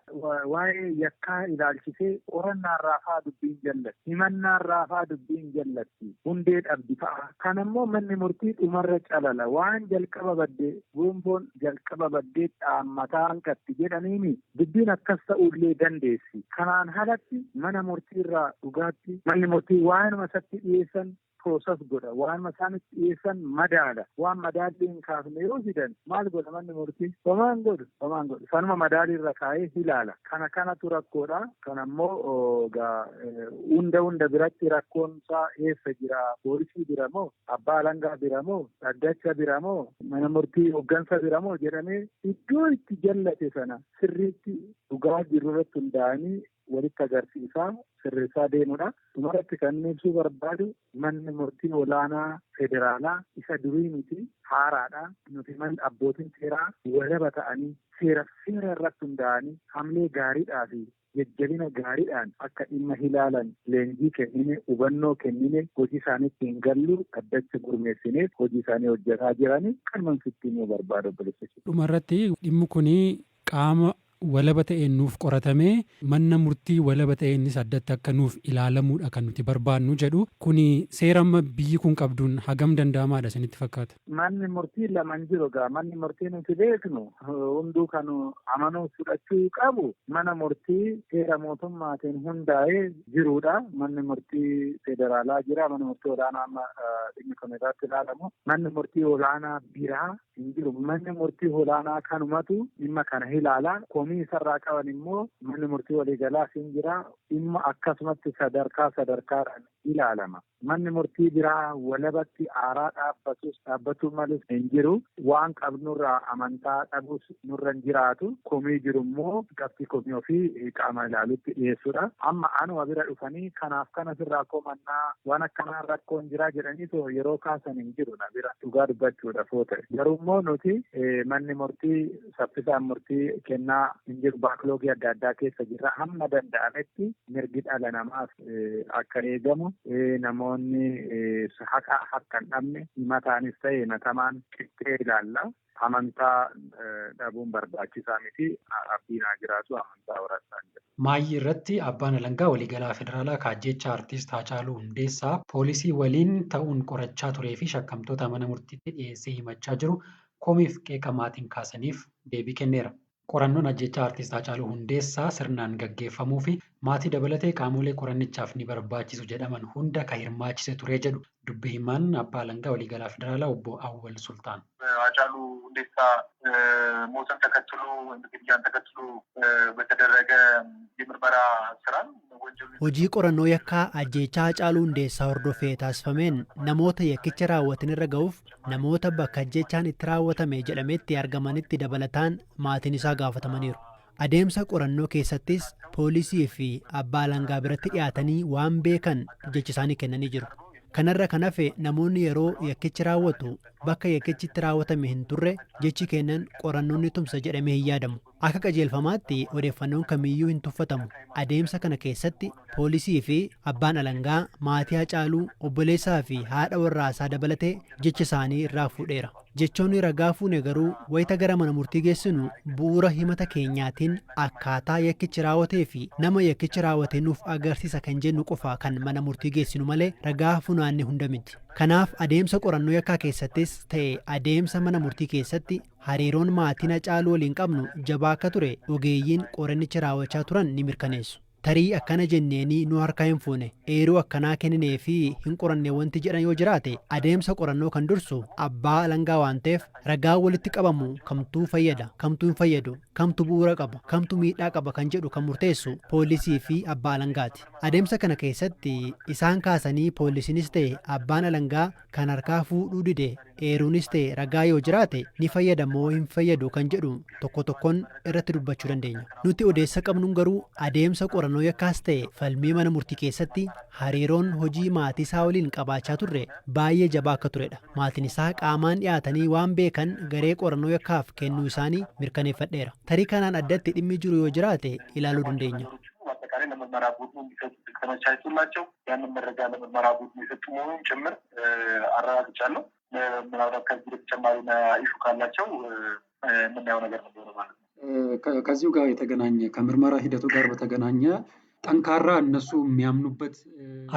waa'ee yakkaa ilaalchisee qorannaarraa fa'aa dubbiin jallatti, himannaarraa fa'aa dubbiin jallatti, hundee dhabdi fa'a. Kanammoo manni murtii dhumarra calala. Waan jalqaba baddee gonfoon jalqaba baddee dhaammataa hanqatti jedhaniini dubbiin akkas ta'uullee dandeessi. Kanaan alatti mana murtiirraa dhugaatti manni murtii waanuma isatti dhiyeessan prooses godha, waanuma isaanitti dhiyeessan madaala. Waan madaalli hin kaafne yoo fidan maal godha manni murtii? Homaan godhu, homaan godhu. Sanuma madaaliirra kaa'ee ilaala. Kana kanatu rakkoodha. Kanammoo hunda biratti rakkoon isaa eessa jira? Poolisii bira moo? Abbaa alangaa bira moo? Dhaddacha bira moo? Mana murtii hooggansa bira moo? Jedhamee iddoo itti jallate sana sirriitti dhugaa jiru irratti hundaa'anii walitti agarsiisaa sirreessaa deemudha. Dhumarratti kan inni ibsuu barbaadu manni murtii olaanaa federaalaa isa durii miti, haaraadha. Nuti manni abbootiin seeraa walaba ta'anii seera irratti hundaa'anii hamlee gaariidhaa fi Jajjabina gaariidhaan akka dhimma ilaalan leenjii kennine, hubannoo kennine, hojii isaaniitti hin gallu addacha gurmeessineef hojii isaanii hojjetaa jiranii kan sitti himuu barbaadu, obboleessa. Dhumarratti, dhimmi kun qaama walaba ta'een nuuf qoratamee, mana murtii walaba ta'eenis addatti akka nuuf ilaalamuudha kan nuti barbaannu jedhu. Kuni seera amma biyyi kun qabduun hagam danda'amaadha isinitti fakkaata? Manni murtii lama hin jiru gaa. Manni murtii nuti beeknu, hunduu kan amanuu fudhachuu qabu, mana murtii seera mootummaatiin hundaa'ee jirudha. Manni murtii federaalaa jira. Manni murtii olaanaa amma dhimmi kun irratti ilaalamu. Manni murtii olaanaa biraa hin jiru. Manni murtii olaanaa kanumatu dhimma kana ilaala. Komii isarraa qaban immoo manni murtii waliigalaas hin jira. Dhimma akkasumatti sadarkaa sadarkaadhaan ilaalama. Manni murtii biraa walabatti aaraa dhaabbatus dhaabbatuu malee hin jiru. Waan qabnurraa amantaa dhabus nurra hin jiraatu. Komii jiru immoo qabxii komii ofii qaama ilaalutti dhiyeessuudha. Amma anuma bira dhufanii kanaaf kana sirraa komannaa, waan akkanaa rakkoon jiraa jedhanii yeroo kaasan hin jiru na bira, dhugaa dubbachuudhaaf yoo ta'e. Garuu immoo nuti manni murtii saffisaan murtii kennaa hin jiru, backlog adda addaa keessa jirra. Hamma danda'ametti mirgi dhala namaaf akka eegamu, namoonni haqa akka hin dhabne, himataanis ta'e himatamaan qixxee ilaalla. Amantaa dhabuun barbaachisaa miti. Abdiin haa jiraatu, amantaa horadhaan jira. Maayyii irratti abbaan alangaa waliigalaa federaalaa kaajjecha artiist Haacaaluu Hundeessaa poolisii waliin ta'uun qorachaa turee fi shakkamtoota mana murtiitti dhiyeessee himachaa jiru komiif qeeqa maatiin kaasaniif deebii kenneera. Qorannoon ajjechaa artiist Haacaaluu Hundeessaa sirnaan gaggeeffamuu fi maatii dabalatee qaamolee qorannichaaf ni barbaachisu jedhaman hunda kan hirmaachise ture jedhu dubbi himaan abbaa alangaa waliigalaa federaalaa obbo Awwal Sultaan. ሃጫሉ ሁንዴሳ ሞትን ተከትሎ ወይም ግድያን ተከትሎ በተደረገ የምርመራ ስራ ወንጀሉ Hojii qorannoo yakkaa ajjeechaa Haacaaluu Hundeessaa hordofee taasifameen namoota yakkicha raawwatan irra ga'uuf namoota bakka ajjeechaan itti raawwatame jedhametti argamanitti dabalataan maatiin isaa gaafatamaniiru. Adeemsa qorannoo keessattis poolisii fi abbaa alangaa biratti dhiyaatanii waan beekan jecha isaanii kennanii jiru. Kanarra kan hafe, namoonni yeroo yakkichi raawwatu bakka yakkichi itti raawwatame hin turre jechi kennan qorannoon ni tumsa jedhamee hin yaadamu. Akka qajeelfamaatti odeeffannoon kamiyyuu hin tuffatamu. Adeemsa kana keessatti poolisii fi abbaan alangaa maatii Hacaaluu, obboleessaa fi haadha warraasaa dabalatee jecha isaanii irraa fuudheera. Jechoonni ragaa fuune garuu wayita gara mana murtii geessinu bu'uura himata keenyaatiin akkaataa yakkichi raawwatee fi nama yakkichi raawwate nuuf agarsiisa kan jennu qofa kan mana murtii geessinu malee ragaa funaanne hunda miti. Kanaaf adeemsa qorannoo yakkaa keessattis ta'e adeemsa mana murtii keessatti hariiroon maatiin Hacaaluu waliin qabnu jabaa akka ture ogeeyyiin qorannicha raawwachaa turan ni mirkaneessu. Tarii akkana jenneenii nu harkaa hin fuune, eeruu akkanaa kenninee fi hin qoranne wanti jedhan yoo jiraate, adeemsa qorannoo kan dursu abbaa alangaa waan ta'eef ragaa walitti qabamu kamtuu fayyada, kamtuu hin fayyadu, kamtu bu'uura qaba, kamtu miidhaa qaba kan jedhu kan murteessu poolisii fi abbaa alangaati. Adeemsa kana keessatti isaan kaasanii poolisiinis ta'e abbaan alangaa kan harkaa fuudhuu dide eeruunis ta'e ragaa yoo jiraate, ni fayyada moo hin fayyadu kan jedhu tokko tokkoon irratti dubbachuu dandeenya. Nuti odeessa qabnuun garuu adeemsa qorannoo yakkaas ta'e falmii mana murtii keessatti hariiroon hojii maatii isaa waliin qabaachaa turre baay'ee jabaa akka turedha. Maatiin isaa qaamaan dhiyaatanii waan beekan garee qorannoo yakkaaf kennuu isaanii mirkaneeffadheera. Tarii kanaan addatti dhimmi jiru yoo jiraate ilaaluu dandeenya. አጠቃላይ ለምርመራ ቡድኑ እንዲሰጡ ተመቻችቶላቸው ያንን መረጃ ለምርመራ ቡድኑ የሰጡ መሆኑን ጭምር አረጋግጫለሁ። ምናልባት ከዚህ በተጨማሪ issue ካላቸው የምናየው ነገር ነው የሚሆነው ማለት ነው። ከዚሁ ጋር የተገናኘ፣ ከምርመራ ሂደቱ ጋር በተገናኘ ጠንካራ እነሱ የሚያምኑበት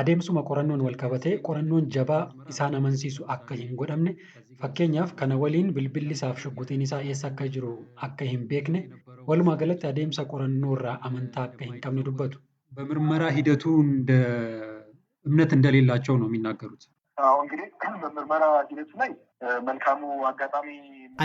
adeemsuma qorannoon wal qabatee qorannoon jabaa isaan amansiisu akka hin godhamne, fakkeenyaaf kana waliin bilbilli isaaf shugguxiin isaa eessa akka jiru akka hin beekne, walumaa galatti adeemsa qorannoo irraa amantaa akka hin qabne dubbatu. በምርመራ ሂደቱ እንደ እምነት እንደሌላቸው ነው የሚናገሩት። አዎ፣ እንግዲህ በምርመራ ሂደቱ ላይ መልካሙ አጋጣሚ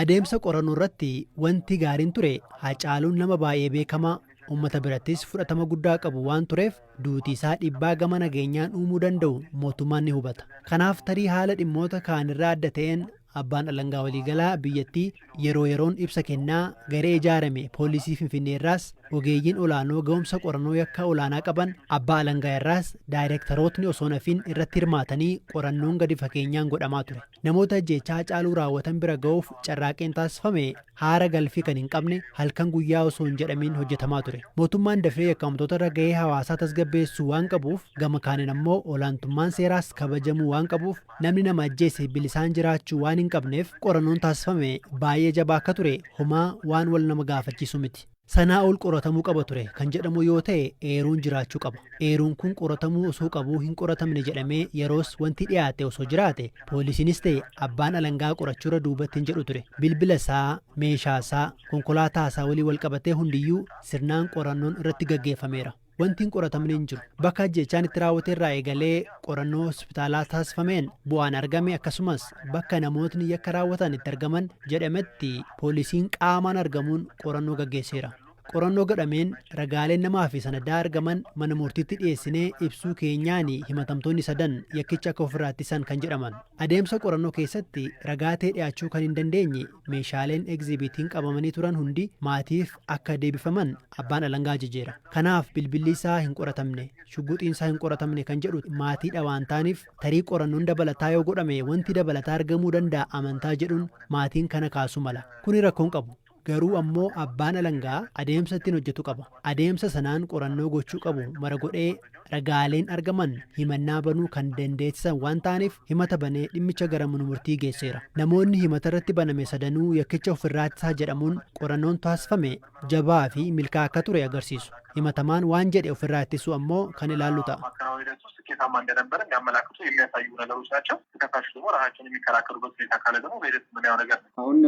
Adeemsa qorannoo irratti wanti gaariin ture, Hacaaluun nama baay'ee beekamaa, uummata birattis fudhatama guddaa qabu waan tureef duuti isaa dhiibbaa gama nageenyaan uumuu danda'u mootummaan ni hubata. Kanaaf tarii haala dhimmoota kaanirraa adda ta'een abbaan alangaa waliigalaa biyyattii yeroo yeroon ibsa kennaa, garee ijaarame poolisii Finfinneerraas Ogeeyyiin olaanoo ga'umsa qorannoo yakka olaanaa qaban, abbaa alangaa irraas daayirektarootni osoo nafiin irratti hirmaatanii qorannoon gadi fageenyaan godhamaa ture. Namoota ajjeechaa Hacaaluu raawwatan bira ga'uuf carraaqeen taasifame haara galfii kan hin qabne, halkan guyyaa osoo hin jedhamiin hojjetamaa ture. Mootummaan dafee yakkamtoota irra gahee hawaasaa tasgabbeessuu waan qabuuf, gama kaaniin ammoo olaantummaan seeraas kabajamuu waan qabuuf, namni nama ajjeese bilisaan jiraachuu waan hin qabneef, qorannoon taasifame baay'ee jabaa akka ture homaa waan wal nama gaafachiisu miti. Sanaa ol qoratamuu qaba ture kan jedhamu yoo ta'e eeruun jiraachuu qaba. Eeruun kun qoratamuu osoo qabuu hin qoratamne jedhamee yeroos wanti dhiyaate osoo jiraate, poolisiinis ta'e abbaan alangaa qorachuurra duubatti hin jedhu ture. Bilbila isaa, meeshaa isaa, konkolaataa isaa walii wal qabatee hundiyyuu sirnaan qorannoon irratti gaggeeffameera. Wanti hin qoratamne hin jiru. Bakka ajjeechaan itti raawwate irraa eegalee qorannoo hospitaalaa taasifameen bu'aan argame, akkasumas bakka namootni yakka raawwatan itti argaman jedhametti poolisiin qaamaan argamuun qorannoo gaggeesseera. Qorannoo godhameen ragaaleen namaa fi sanadaa argaman mana murtiitti dhiyeessinee ibsuu keenyaan himatamtoonni sadan yakkicha akka ofirraa ittisan kan jedhaman. Adeemsa qorannoo keessatti ragaa ta'ee dhiyaachuu kan hin dandeenye meeshaaleen egzibiitiin qabamanii turan hundi maatiif akka deebifaman abbaan alangaa ajajeera. Kanaaf bilbilli isaa hin qoratamne, shugguxiin isaa hin qoratamne kan jedhu maatiidha waan ta'aniif, tarii qorannoon dabalataa yoo godhame wanti dabalataa argamuu danda'a amantaa jedhuun maatiin kana kaasuu mala. Kuni rakkoon qabu. Garuu ammoo abbaan alangaa adeemsa ittiin hojjetu qaba. Adeemsa sanaan qorannoo gochuu qabu mara godhee ragaaleen argaman himannaa banuu kan dandeessisan waan ta'aniif himata banee dhimmicha gara mana murtii geesseera. Namoonni himata irratti baname sadanuu yakkicha ofirraa ittisaa jedhamuun qorannoon taasifame jabaa fi milkaa'aa akka ture agarsiisu. Himatamaan waan jedhe ofirraa ittisuu ammoo kan ilaallu ta'a. ማከናወን ሂደት ውስጥ ስኬታማ እንደነበረ የሚያመላክቱ የሚያሳዩ ነገሮች ናቸው። ተከሳሾች ደግሞ ራሳቸውን የሚከላከሉበት ሁኔታ ካለ ደግሞ በሂደት የምናየው ነገር ነው። አሁን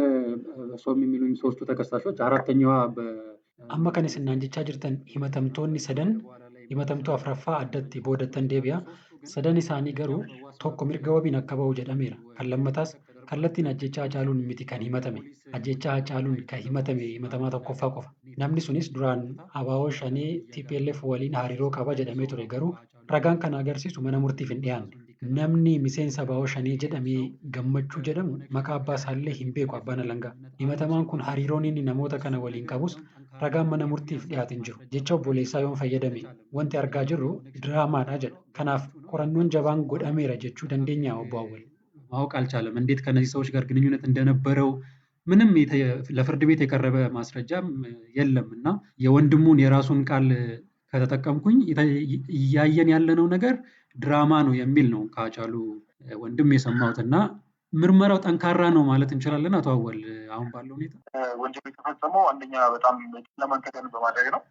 እርስዎም የሚሉኝ ሶስቱ ተከሳሾች አራተኛዋ Amma kan isin naan jechaa jirtan himatamtoonni sadan, himatamtuu afuraffaa addatti boodattan deebi'a. Sadan isaanii garuu tokko mirga wabiin akka ba'u jedhameera. Kan lammataas kallattiin ajjechaa Hacaaluun miti kan himatame. Ajjechaa Hacaaluun kan himatame himatamaa tokkoffaa qofa. Namni sunis duraan ABO Shanee TPLF waliin hariiroo qaba jedhamee ture, garuu ragaan kana agarsiisu mana murtiif hin dhiyaanne. Namni miseensa ABO Shanee jedhamee Gammachuu jedhamu maqaa abbaa isaallee hin beeku abbaan alangaa. Himatamaan kun hariiroon inni namoota kana waliin qabus ragaan mana murtiif dhiyaate hin jiru. Jecha obboleessaa yoon fayyadame, wanti argaa jirru diraamaadha jedha. Kanaaf qorannoon jabaan godhameera jechuu dandeenya, obbo Awwal? ማወቅ አልቻለም። እንዴት ከነዚህ ሰዎች ጋር ግንኙነት እንደነበረው ምንም ለፍርድ ቤት የቀረበ ማስረጃም የለም እና የወንድሙን የራሱን ቃል ከተጠቀምኩኝ እያየን ያለነው ነገር ድራማ ነው የሚል ነው ከሃጫሉ ወንድም የሰማሁት። እና ምርመራው ጠንካራ ነው ማለት እንችላለን አቶ አወል፣ አሁን ባለው ሁኔታ? ወንጀሉ የተፈጸመው አንደኛ በጣም ጨለማን ተገን በማድረግ ነው።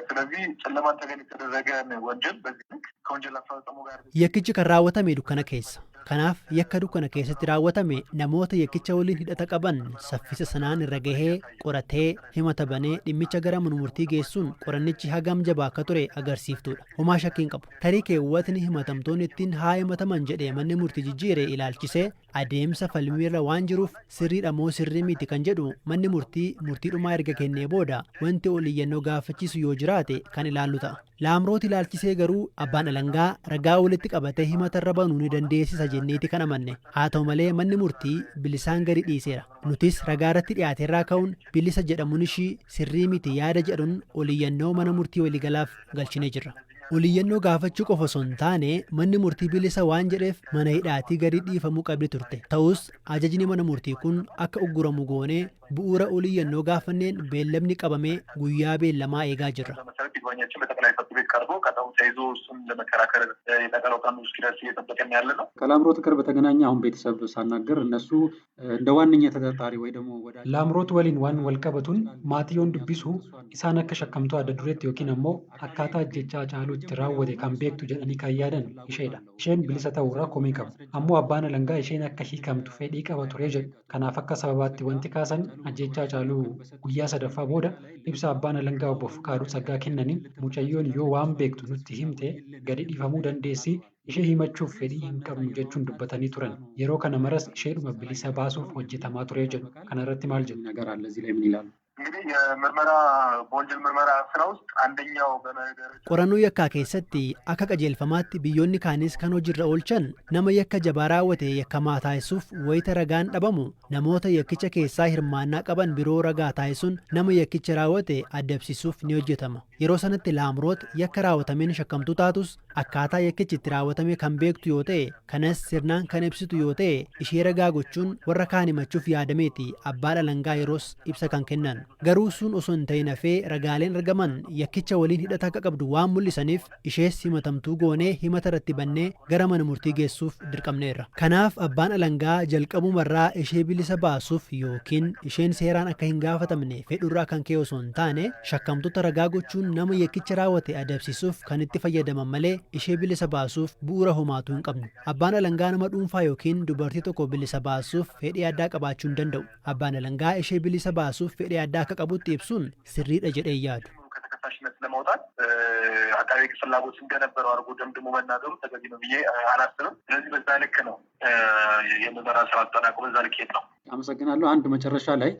ስለዚህ ጨለማን ተገን የተደረገን ወንጀል በዚህ ልክ ከወንጀል አፈጻጸሙ ጋር Yakkichi kan raawwatame dukkana keessa. Kanaaf yakka dukkana keessatti raawwatame namoota yakkicha waliin hidhata qaban saffisa sanaan irra gahee qoratee himata banee dhimmicha gara mana murtii geessuun qorannichi hagam jabaa akka ture agarsiiftuudha. Homaa shakkii hin qabu. Tarii keewwatni himatamtoonni ittiin haa himataman jedhee manni murtii jijjiire ilaalchisee adeemsa falmiirra waan jiruuf, sirriidha moo sirrii miti kan jedhu manni murtii murtii dhumaa erga kennee booda wanti ol iyyannoo gaafachiisu yoo jiraate kan ilaallu ta'a. Laamroot ilaalchisee garuu abbaan alangaa ragaa walitti qabatee himatarra banuu ni dandeessisa jenneeti kan amanne. Haa ta'u malee manni murtii bilisaan gadi dhiiseera. Nutis ragaa irratti dhiyaateerraa ka'uun bilisa jedhamuun ishii sirrii miti yaada jedhuun oliyyannoo mana murtii waliigalaaf galchinee jirra. Oliyyannoo gaafachuu qofa osoo hin taane, manni murtii bilisa waan jedheef mana hidhaatii gadi dhiifamuu qabdi turte. Ta'us ajajni mana murtii kun akka ugguramu goonee bu'uura oliyyannoo gaafanneen beellamni qabamee guyyaa beellamaa eegaa jirra. መሰረት ይግባኛችን በጠቅላይ ፍርድ ቤት ቀርቦ ቀጠሮ ተይዞ እሱን ለመከራከር የቀጠሮ ቀኑ እስኪደርስ እየጠበቅን ያለ ነው። ከላምሮት ጋር በተገናኘ አሁን ቤተሰብ ሳናገር እነሱ እንደ ዋነኛ ተጠርጣሪ ወይ ደግሞ ወዳጅ Laamroot waliin waan wal qabatuun maatii yoon dubbisu, isaan akka shakkamtuu adda dureetti yookiin ammoo akkaataa ajjechaa Hacaaluu itti raawwate kan beektu jedhanii kan yaadan isheedha. Isheen bilisa ta'uurraa komii qabu. Ammoo abbaan alangaa isheen akka hiikamtu fedhii qaba ture jedhu. Kanaaf akka sababaatti wanti kaasan ajjechaa Hacaaluu guyyaa sadaffaa booda ibsa abbaan alangaa obbo Fqaaduu Tsaggaa kennaniin, mucayyoon yoo waan beektu nutti himte gadi dhiifamuu dandeessi, ishee himachuuf fedhii hin qabnu jechuun dubbatanii turan. Yeroo kana maras isheedhuma bilisa baasuuf hojjetamaa ture jedhu. Kana irratti maal jedhu? ነገር አለ። እዚህ ላይ ምን ይላሉ? እንግዲህ የምርመራ በወንጀል ምርመራ ስራ ውስጥ አንደኛው በመደረጃ Qorannoo yakkaa keessatti akka qajeelfamaatti biyyoonni kaanis kan hojiirra oolchan nama yakka jabaa raawwate yakkamaa taasisuuf wayita ragaan dhabamu namoota yakkicha keessaa hirmaannaa qaban biroo ragaa taasisuun nama yakkicha raawwate adabsiisuuf ni hojjetama. Yeroo sanatti Laamroot yakka raawwatameen shakkamtuu taatus, akkaataa yakkichi itti raawwatame kan beektu yoo ta'e, kanas sirnaan kan ibsitu yoo ta'e, ishee ragaa gochuun warra kaan himachuuf yaadameeti abbaan alangaa yeroos ibsa kan kennan. Garuu sun osoo hin ta'in hafee ragaaleen argaman yakkicha waliin hidhata akka qabdu waan mul'isaniif ishees himatamtuu goonee himata irratti bannee gara mana murtii geessuuf dirqamneerra. Kanaaf abbaan alangaa jalqabumarraa ishee bilisa baasuuf yookiin isheen seeraan akka hin gaafatamne fedhurraa kan ka'e osoo hin taane, shakkamtoota ragaa gochuun nama yakkicha raawwate adabsiisuuf kan itti fayyadaman malee ishee bilisa baasuuf bu'uura homaatuu hin qabnu. Abbaan alangaa nama dhuunfaa yookiin dubartii tokko bilisa baasuuf fedhii addaa qabaachuu hin danda'u. Abbaan alangaa ishee bilisa baasuuf fedhii addaa akka qabutti ibsuun sirriidha jedhee yaadu. ከተከሳሽነት ለማውጣት አቃቤ ሕግ ፍላጎት እንደነበረው አድርጎ ደምድሞ መናገሩ ተገቢ ነው ብዬ አላስብም። ስለዚህ በዛ ልክ ነው የምርመራ ስራ አጠናቆ በዛ ልክ ሄድ ነው። አመሰግናለሁ። አንድ መጨረሻ ላይ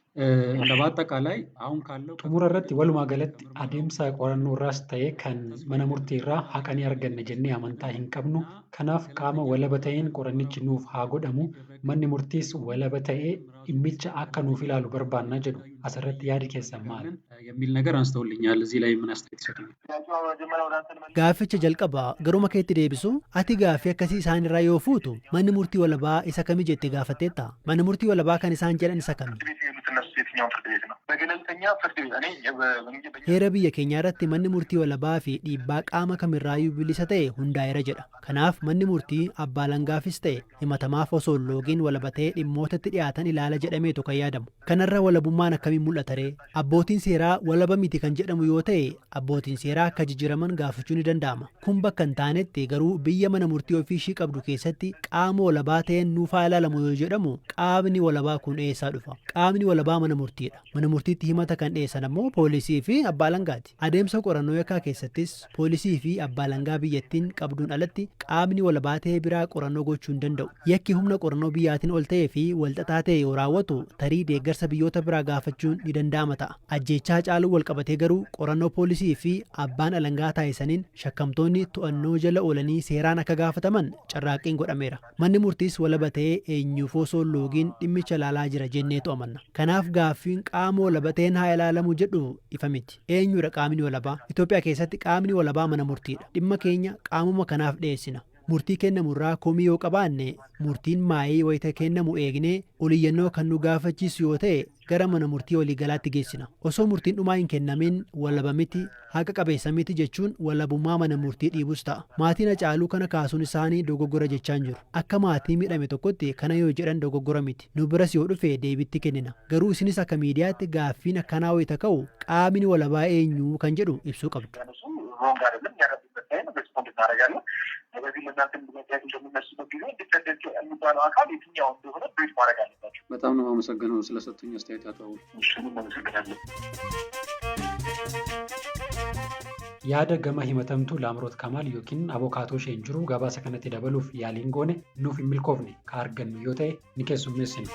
እንደ በአጠቃላይ አሁን ካለው Xumura irratti, walumaa galatti adeemsa qorannoo irraas ta'e kan mana murtii irraa haqa ni arganna jennee amantaa hin qabnu. Kanaaf qaama walaba ta'een qorannichi nuuf haa godhamu. Manni murtiis walaba ta'ee dhimmicha akka nuuf ilaalu barbaanna jedhu. Asirratti yaadi keessan maali? የሚል ነገር አንስተውልኛል። እዚህ ላይ ምን አስተያየት ይሰጡኛል? Gaafficha jalqabaa garuma keetti deebisu, ati gaaffii akkasii isaan irraa yoo fuutu manni murtii walabaa isa kami jettee gaafatteetta? Manni murtii walabaa kan isaan jedhan isa kami? ፍርድ ቤት የሄዱት እነሱ የትኛውን ፍርድ ቤት ነው? በገለልተኛ ፍርድ ቤት እኔ Heera biyya keenyaa irratti manni murtii walabaa fi dhiibbaa qaama kamirraayyuu bilisa ta'e hundaa'eera jedha. Kanaaf manni murtii abbaa alangaafis ta'e himatamaaf osoo hin loogiin walabatee dhimmootatti dhiyaatan ilaala jedhameetu kan yaadamu. Kanarra walabummaan akkamiin mul'ata ree? Abbootiin seeraa walaba miti kan jedhamu yoo ta'e, abbootiin seeraa akka jijjiiraman gaafachuu ni danda'ama. Kun bakka hin taanetti garuu biyya mana murtii ofii ishii qabdu keessatti qaama walabaa ta'een nuufaa ilaalamu yoo jedhamu, qaamni walabaa kun eessaa dhufa? Qaamni walabaa mana murtiidha. Mana murtiitti himata kan dhiyeessan ammoo poolisii fi abbaa alangaati. Adeemsa qorannoo yakkaa keessattis poolisii fi abbaa alangaa biyyattiin qabduun alatti qaamni walabaa ta'e biraa qorannoo gochuu hin danda'u. Yakki humna qorannoo biyyaatiin ol ta'ee fi walxaxaa ta'e yoo raawwatu tarii deeggarsa biyyoota biraa gaafachuun ni danda'ama ta'a. Ajjeechaa Haacaaluu walqabatee garuu qorannoo poolisii fi abbaan alangaa taasisaniin shakkamtoonni to'annoo jala oolanii seeraan akka gaafataman carraaqqiin godhameera. Manni murtiis walaba ta'ee eenyuuf osoo hin loogiin dhimmicha ilaalaa jira jenneetu amanna. Kanaaf gaaffiin qaama walaba ta'een haa ilaalamu jedhu ifa miti. Eenyudha qaamni walabaa? Itoophiyaa keessatti qaamni walabaa mana murtiidha. Dhimma keenya qaamuma kanaaf dhiyeessina. Murtii kennamurraa komii yoo qabaanne, murtiin maayii wayita kennamu eegnee oliyyannoo kan nu gaafachiisu yoo ta'e gara mana murtii waliigalaatti geessina. Osoo murtiin dhumaa hin kennamin walaba miti, haqa qabeessa miti jechuun walabummaa mana murtii dhiibus ta'a. Maatiin Hacaaluu kana kaasuun isaanii dogoggora jechaan jiru. Akka maatii miidhame tokkotti kana yoo jedhan dogoggora miti. Nu biras yoo dhufe deebitti kennina. Garuu isinis akka miidiyaatti gaaffiin akkanaa wayita ka'u qaamni walabaa eenyu kan jedhu ibsuu qabdu. Wrong አይደለም ያረቡበት time respond እናደርጋለን። ነገር ግን ለእናንተ ጥያቄ በሚነሱበት ጊዜ independent የሚባለው አካል የትኛው እንደሆነ brief ማድረግ አለባቸው። በጣም ነው የማመሰግነው ስለሰጡኝ አስተያየት አቶ አወል። እሺ፣ እኔም አመሰግናለሁ። Yaada gama himatamtuu Laamroot Kamaal yookiin abokaatoo isheen jiru gabaasa kanatti dabaluuf yaaliin goone nuuf hin milkoofne. Ka argannu yoo ta'e ni keessummeessina.